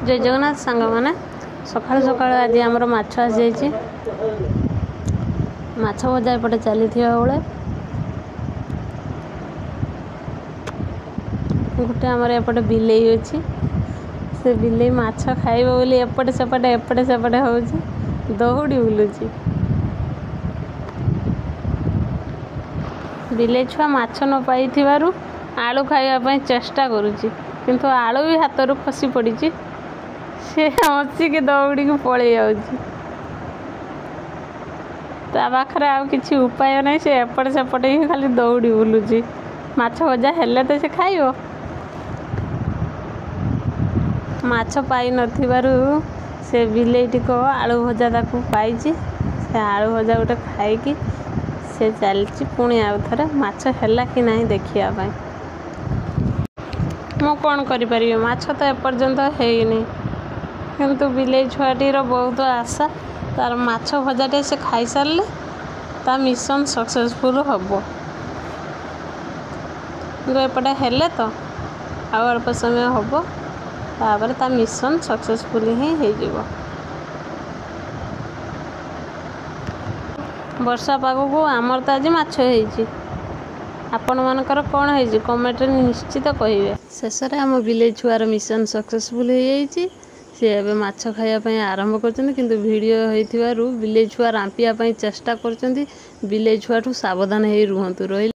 ଜୟ ଜଗନ୍ନାଥ ସାଙ୍ଗମାନେ, ସକାଳୁ ସକାଳୁ ଆଜି ଆମର ମାଛ ଆସିଯାଇଛି। ମାଛ ଭଜା ଏପଟେ ଚାଲିଥିବା ବେଳେ ଗୋଟେ ଆମର ଏପଟେ ବିଲେଇ ଅଛି। ସେ ବିଲେଇ ମାଛ ଖାଇବ ବୋଲି ଏପଟେ ସେପଟେ ଏପଟେ ସେପଟେ ହେଉଛି, ଦୌଡ଼ି ବୁଲୁଛି। ବିଲେଇ ଛୁଆ ମାଛ ନ ପାଇଥିବାରୁ ଆଳୁ ଖାଇବା ପାଇଁ ଚେଷ୍ଟା କରୁଛି, କିନ୍ତୁ ଆଳୁ ବି ହାତରୁ ଖସି ପଡ଼ିଛି। ସେ ହସିକି ଦୌଡ଼ିକି ପଳେଇ ଯାଉଛି। ତା ପାଖରେ ଆଉ କିଛି ଉପାୟ ନାହିଁ, ସେ ଏପଟେ ସେପଟେ ହିଁ ଖାଲି ଦୌଡ଼ି ବୁଲୁଛି। ମାଛ ଭଜା ହେଲେ ତ ସେ ଖାଇବ। ମାଛ ପାଇନଥିବାରୁ ସେ ବିଲେଇଟିକ ଆଳୁ ଭଜା ତାକୁ ପାଇଛି। ସେ ଆଳୁ ଭଜା ଗୋଟେ ଖାଇକି ସେ ଚାଲିଛି ପୁଣି ଆଉ ଥରେ ମାଛ ହେଲା କି ନାହିଁ ଦେଖିବା ପାଇଁ। ମୁଁ କ'ଣ କରିପାରିବି, ମାଛ ତ ଏପର୍ଯ୍ୟନ୍ତ ହେଇନି, କିନ୍ତୁ ବିଲେଇ ଛୁଆଟିର ବହୁତ ଆଶା। ତାର ମାଛ ଭଜାଟେ ସେ ଖାଇସାରିଲେ ତା ମିଶନ ସକ୍ସେସଫୁଲ୍ ହେବ। କିନ୍ତୁ ଏପଟେ ହେଲେ ତ ଆଉ ଅଳ୍ପ ସମୟ ହେବ, ତାପରେ ତା ମିଶନ ସକ୍ସେସଫୁଲ୍ ହିଁ ହେଇଯିବ। ବର୍ଷା ପାଗକୁ ଆମର ତ ଆଜି ମାଛ ହେଇଛି, ଆପଣମାନଙ୍କର କ'ଣ ହେଇଛି କମେଣ୍ଟରେ ନିଶ୍ଚିତ କହିବେ। ଶେଷରେ ଆମ ବିଲେଇ ଛୁଆର ମିଶନ ସକ୍ସେସଫୁଲ୍ ହେଇଯାଇଛି। ସେ ଏବେ ମାଛ ଖାଇବା ପାଇଁ ଆରମ୍ଭ କରିଛନ୍ତି, କିନ୍ତୁ ଭିଡ଼ିଓ ହେଇଥିବାରୁ ବିଲେଇ ଛୁଆ ରାମ୍ପିବା ପାଇଁ ଚେଷ୍ଟା କରୁଛନ୍ତି। ବିଲେଇ ଛୁଆଠୁ ସାବଧାନ ହେଇ ରୁହନ୍ତୁ। ରହିଲି।